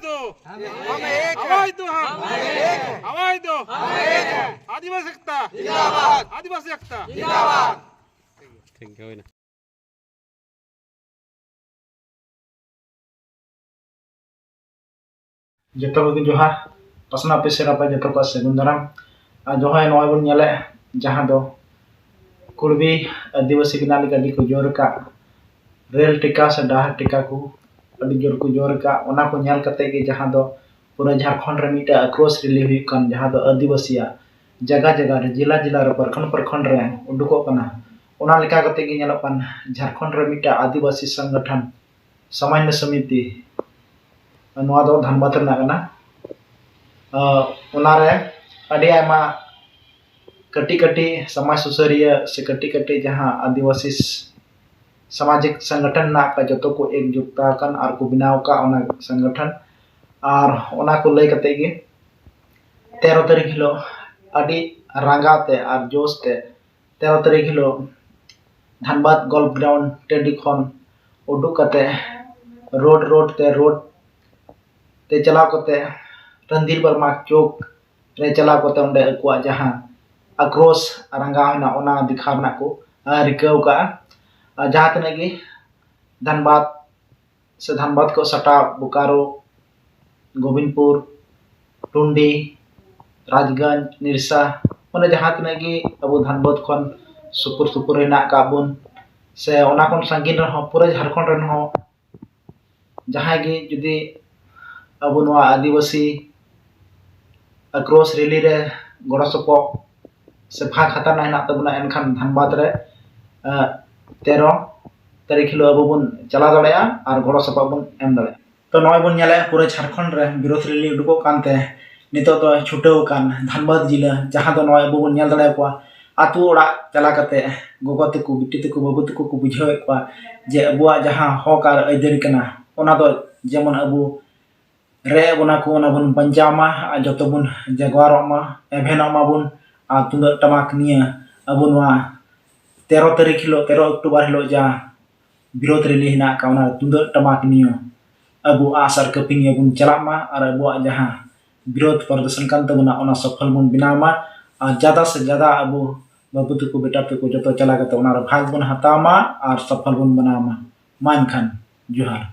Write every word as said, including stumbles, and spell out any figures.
दो। हम एक हैं। आवाज दो हम। हम एक हैं। आवाज दो। हम एक हैं। आदिवासी एकता। जिंदाबाद। आदिवासी एकता। जिंदाबाद। ठीक है, हुई ना। ᱡᱚᱛᱚ ᱠᱚᱜᱮ ᱡᱚᱦᱟᱨ᱾ ᱯᱟᱥᱱᱟᱣ ᱯᱮ ᱥᱮᱨᱟ ᱯᱮ ᱡᱚᱛᱚ ᱠᱚᱣᱟᱜ ᱥᱟᱹᱜᱩᱱ ᱫᱟᱨᱟᱢ᱾ ᱟᱨ ᱡᱚᱦᱟᱨ, ᱱᱚᱜᱼᱚᱭ ᱵᱚᱱ ᱧᱮᱞᱮᱫ ᱡᱟᱦᱟᱸ ᱫᱚ ᱠᱩᱲᱵᱤ ᱟᱹᱫᱤᱵᱟᱹᱥᱤ ᱵᱮᱱᱟᱣ ᱞᱟᱹᱜᱤᱫ ᱟᱹᱰᱤ ᱠᱚ ᱡᱳᱨ ᱟᱠᱟᱫ, ᱨᱮᱞ ᱴᱮᱠᱟ ᱥᱮ ᱰᱟᱦᱟᱨ ᱴᱮᱠᱟ ᱠᱚ ᱟᱹᱰᱤ ᱡᱳᱨ ᱠᱚ ᱡᱳᱨ ᱟᱠᱟᱫ᱾ ᱚᱱᱟ ᱠᱚ ᱧᱮᱞ ᱠᱟᱛᱮ ᱜᱮ ᱡᱟᱦᱟᱸ ᱫᱚ ᱯᱩᱨᱟᱹ ᱡᱷᱟᱲᱠᱷᱚᱸᱰ ᱨᱮ ᱢᱤᱫᱴᱮᱡ ᱟᱠᱨᱳᱥ ᱨᱮᱞᱤ ᱦᱩᱭᱩᱜ ᱠᱟᱱ, ᱡᱟᱦᱟᱸ ᱫᱚ ᱟᱹᱫᱤᱵᱟᱹᱥᱤᱭᱟᱜ ᱡᱟᱭᱜᱟ ᱡᱟᱭᱜᱟ ᱨᱮ, ᱡᱮᱞᱟ ᱡᱮᱞᱟ ᱨᱮ, ᱯᱨᱚᱠᱷᱚᱸᱰ ᱯᱨᱚᱠᱷᱚᱸᱰ ᱨᱮ ᱩᱰᱩᱠᱚᱜ ᱠᱟᱱᱟ᱾ ᱚᱱᱟ ᱞᱮᱠᱟ ᱠᱟᱛᱮ ᱜᱮ ᱧᱮᱞᱚᱜ ᱠᱟᱱ ᱡᱷᱟᱲᱠᱷᱚᱸᱰ ᱨᱮ ᱢᱤᱫᱴᱮᱡ ᱟᱹᱫᱤᱵᱟᱹᱥᱤ ᱥᱚᱝᱜᱚᱴᱷᱚᱱ ᱥᱟᱢᱟᱱᱱᱚ ᱥᱚᱢᱤᱛᱤ, ᱱᱚᱣᱟ ᱫᱚ ᱫᱷᱟᱱᱵᱟᱫᱽ ᱨᱮᱱᱟᱜ ᱠᱟᱱᱟ᱾ ᱟᱸ, ᱚᱱᱟᱨᱮ ᱟᱹᱰᱤ ᱟᱭᱢᱟ ᱠᱟᱹᱴᱤᱡ ᱠᱟᱹᱴᱤᱡ ᱥᱚᱢᱟᱡᱽ ᱥᱩᱥᱟᱹᱨᱤᱭᱟᱹ ᱥᱮ ᱠᱟᱹᱴᱤᱡ ᱠᱟᱹᱴᱤᱡ ᱡᱟᱦᱟᱸ ᱟᱹᱫᱤᱵᱟᱹᱥᱤ ᱥᱟᱢᱟᱡᱤᱠ ᱥᱚᱝᱜᱚᱴᱷᱚᱱ ᱢᱮᱱᱟᱜ ᱟᱠᱟᱫ, ᱡᱚᱛᱚ ᱠᱚ ᱮᱠᱡᱩᱴᱟ ᱟᱠᱟᱱ ᱟᱨ ᱠᱚ ᱵᱮᱱᱟᱣ ᱟᱠᱟᱫ ᱚᱱᱟ ᱥᱚᱝᱜᱚᱴᱷᱚᱱ᱾ ᱟᱨ ᱚᱱᱟ ᱠᱚ ᱞᱟᱹᱭ ᱠᱟᱛᱮ ᱜᱮ ᱛᱮᱨᱚ ᱛᱟᱹᱨᱤᱠᱷ ᱦᱤᱞᱳᱜ ᱟᱹᱰᱤ ᱨᱟᱸᱜᱟᱣ ᱛᱮ ᱟᱨ ᱡᱳᱥ ᱛᱮ ᱛᱮᱨᱚ ᱛᱟᱹᱨᱤᱠᱷ ᱦᱤᱞᱳᱜ ᱫᱷᱟᱱᱵᱟᱫᱽ ᱜᱚᱞᱯ ᱜᱨᱟᱣᱩᱱᱰ ᱴᱟᱺᱰᱤ ᱠᱷᱚᱱ ᱩᱰᱩᱠ ᱠᱟᱛᱮ ᱨᱳᱰ ᱨᱳᱰ ᱛᱮ ᱨᱳᱰ ᱛᱮ ᱪᱟᱞᱟᱣ ᱠᱟᱛᱮ ᱨᱚᱱᱫᱷᱤᱨ ᱵᱚᱨᱢᱟ ᱪᱚᱠ ᱨᱮ ᱪᱟᱞᱟᱣ ᱠᱟᱛᱮ ᱚᱸᱰᱮ ᱟᱠᱚᱣᱟᱜ ᱡᱟᱦᱟᱸ ᱟᱠᱨᱳᱥ ᱨᱟᱸᱜᱟᱣ ᱦᱮᱱᱟᱜ ᱚᱱᱟ ᱫᱮᱠᱷᱟᱣ ᱨᱮᱱᱟᱜ ᱠᱚ, ᱟᱸ, ᱨᱤᱠᱟᱹᱣ ᱠᱟᱜᱼᱟ᱾ ᱟᱨ ᱡᱟᱦᱟᱸ ᱛᱤᱱᱟᱹᱜ ᱜᱮ ᱫᱷᱟᱱᱵᱟᱫᱽ ᱥᱮ ᱫᱷᱟᱱᱵᱟᱫᱽ ᱠᱷᱚᱱ ᱥᱟᱴᱟᱣ ᱵᱳᱠᱟᱨᱳ, ᱜᱳᱵᱤᱱᱫᱯᱩᱨ, ᱴᱩᱱᱰᱤ, ᱨᱟᱡᱽᱜᱚᱸᱡᱽ, ᱱᱤᱨᱥᱟ, ᱢᱟᱱᱮ ᱡᱟᱦᱟᱸ ᱛᱤᱱᱟᱹᱜ ᱜᱮ ᱟᱵᱚ ᱫᱷᱟᱱᱵᱟᱫᱽ ᱠᱷᱚᱱ ᱥᱩᱯᱩᱨ ᱥᱩᱯᱩᱨ ᱦᱮᱱᱟᱜ ᱟᱠᱟᱫ ᱵᱚᱱ, ᱥᱮ ᱚᱱᱟ ᱠᱷᱚᱱ ᱥᱟᱺᱜᱤᱧ ᱨᱮᱦᱚᱸ, ᱯᱩᱨᱟᱹ ᱡᱷᱟᱲᱠᱷᱚᱸᱰ ᱨᱮᱱ ᱦᱚᱸ ᱡᱟᱦᱟᱸᱭ ᱜᱮ ᱡᱩᱫᱤ ᱟᱵᱚ ᱱᱚᱣᱟ ᱟᱹᱫᱤᱵᱟᱹᱥᱤ ᱟᱠᱨᱳᱥ ᱨᱮᱞᱤ ᱨᱮ ᱜᱚᱲᱚ ᱥᱚᱯᱚᱦᱚᱫ ᱥᱮ ᱵᱷᱟᱜᱽ ᱦᱟᱛᱟᱣ ᱨᱮᱱᱟᱜ ᱦᱮᱱᱟᱜ ᱛᱟᱵᱚᱱᱟ, ᱮᱱᱠᱷᱟᱱ ᱫᱷᱟᱱᱵᱟᱫᱽ ᱨᱮ, ᱟᱸ, ᱛᱮᱨᱚ ᱛᱟᱹᱨᱤᱠᱷ ᱦᱤᱞᱳᱜ ᱟᱵᱚ ᱵᱚᱱ ᱪᱟᱞᱟᱣ ᱫᱟᱲᱮᱭᱟᱜᱼᱟ ᱟᱨ ᱜᱚᱲᱚ ᱥᱚᱯᱚᱦᱚᱫ ᱵᱚᱱ ᱮᱢ ᱫᱟᱲᱮᱭᱟᱜᱼᱟ᱾ ᱛᱚ, ᱱᱚᱜᱼᱚᱭ ᱵᱚᱱ ᱧᱮᱞᱮᱫᱼᱟ, ᱯᱩᱨᱟᱹ ᱡᱷᱟᱲᱠᱷᱚᱸᱰ ᱨᱮ ᱵᱤᱨᱳᱫᱷ ᱨᱮᱞᱤ ᱩᱰᱩᱠᱚᱜ ᱠᱟᱱᱛᱮ ᱱᱤᱛᱚᱜ ᱫᱚ ᱪᱷᱩᱴᱟᱹᱣ ᱟᱠᱟᱱ ᱫᱷᱟᱱᱵᱟᱫᱽ ᱡᱤᱞᱟᱹ, ᱡᱟᱦᱟᱸ ᱫᱚ ᱱᱚᱜᱼᱚᱭ ᱟᱵᱚ ᱵᱚᱱ ᱧᱮᱞ ᱫᱟᱲᱮᱭᱟᱠᱚᱣᱟ, ᱟᱹᱛᱩ ᱚᱲᱟᱜ ᱪᱟᱞᱟᱣ ᱠᱟᱛᱮ ᱜᱚᱜᱚ ᱛᱟᱠᱚ, ᱵᱤᱴᱤ ᱛᱟᱠᱚ, ᱵᱟᱹᱵᱩ ᱛᱟᱠᱚ ᱠᱚ ᱵᱩᱡᱷᱟᱹᱣᱮᱫ ᱠᱚᱣᱟ ᱡᱮ ᱟᱵᱚᱣᱟᱜ ᱡᱟᱦᱟᱸ ᱦᱚᱠ ᱟᱨ ᱟᱹᱭᱫᱟᱹᱨᱤ ᱠᱟᱱᱟ, ᱚᱱᱟ ᱫᱚ ᱡᱮᱢᱚᱱ ᱟᱵᱚ ᱨᱮ ᱵᱚᱱᱟ ᱠᱚ, ᱚᱱᱟ ᱵᱚᱱ ᱵᱟᱧᱪᱟᱣ ᱢᱟ ᱟᱨ ᱡᱚᱛᱚ ᱵᱚᱱ ᱡᱟᱜᱽᱣᱟᱨᱚᱜ ᱢᱟ, ᱮᱵᱷᱮᱱᱚᱜ ᱢᱟᱵᱚᱱ ᱟᱨ ᱛᱩᱢᱫᱟᱹᱜ ᱴᱟᱢᱟᱠ ᱱᱤᱭᱟᱹ ᱟᱵᱚ ᱱᱚᱣᱟ ᱛᱮᱨᱚ ᱛᱟᱹᱨᱤᱠᱷ ᱦᱤᱞᱳᱜ, ᱛᱮᱨᱚ ᱚᱠᱴᱳᱵᱚᱨ ᱦᱤᱞᱳᱜ ᱡᱟ ᱵᱤᱨᱳᱫᱷ ᱨᱮᱞᱤ ᱦᱮᱱᱟᱜ ᱟᱠᱟᱫ, ᱚᱱᱟ ᱛᱩᱢᱫᱟᱹᱜ ᱴᱟᱢᱟᱠ ᱱᱤᱭᱟᱹ ᱟᱵᱚ ᱟᱸᱜᱼᱥᱟᱨ ᱠᱟᱹᱯᱤ ᱱᱤᱭᱮ ᱵᱚᱱ ᱪᱟᱞᱟᱜ ᱢᱟ ᱟᱨ ᱟᱵᱚᱣᱟᱜ ᱡᱟᱦᱟᱸ ᱵᱤᱨᱳᱫᱷ ᱯᱨᱚᱫᱚᱨᱥᱚᱱ ᱠᱟᱱ ᱛᱟᱵᱚᱱᱟ, ᱚᱱᱟ ᱥᱚᱯᱷᱚᱞ ᱵᱚᱱ ᱵᱮᱱᱟᱣ ᱢᱟ᱾ ᱟᱨ ᱡᱟᱫᱟ ᱥᱮ ᱡᱟᱫᱟ ᱟᱵᱚ ᱵᱟᱹᱵᱩ ᱛᱟᱠᱚ, ᱵᱮᱴᱟ ᱛᱟᱠᱚ ᱡᱚᱛᱚ ᱪᱟᱞᱟᱣ ᱠᱟᱛᱮ ᱚᱱᱟ ᱨᱮ ᱵᱷᱟᱜᱽ ᱵᱚᱱ ᱦᱟᱛᱟᱣ ᱢᱟ ᱟᱨ ᱥᱚᱯᱷᱚᱞ ᱵᱚᱱ ᱵᱮᱱᱟᱣ ᱢᱟ᱾ ᱢᱟ ᱮᱱᱠᱷᱟᱱ ᱡᱚᱦᱟᱨ᱾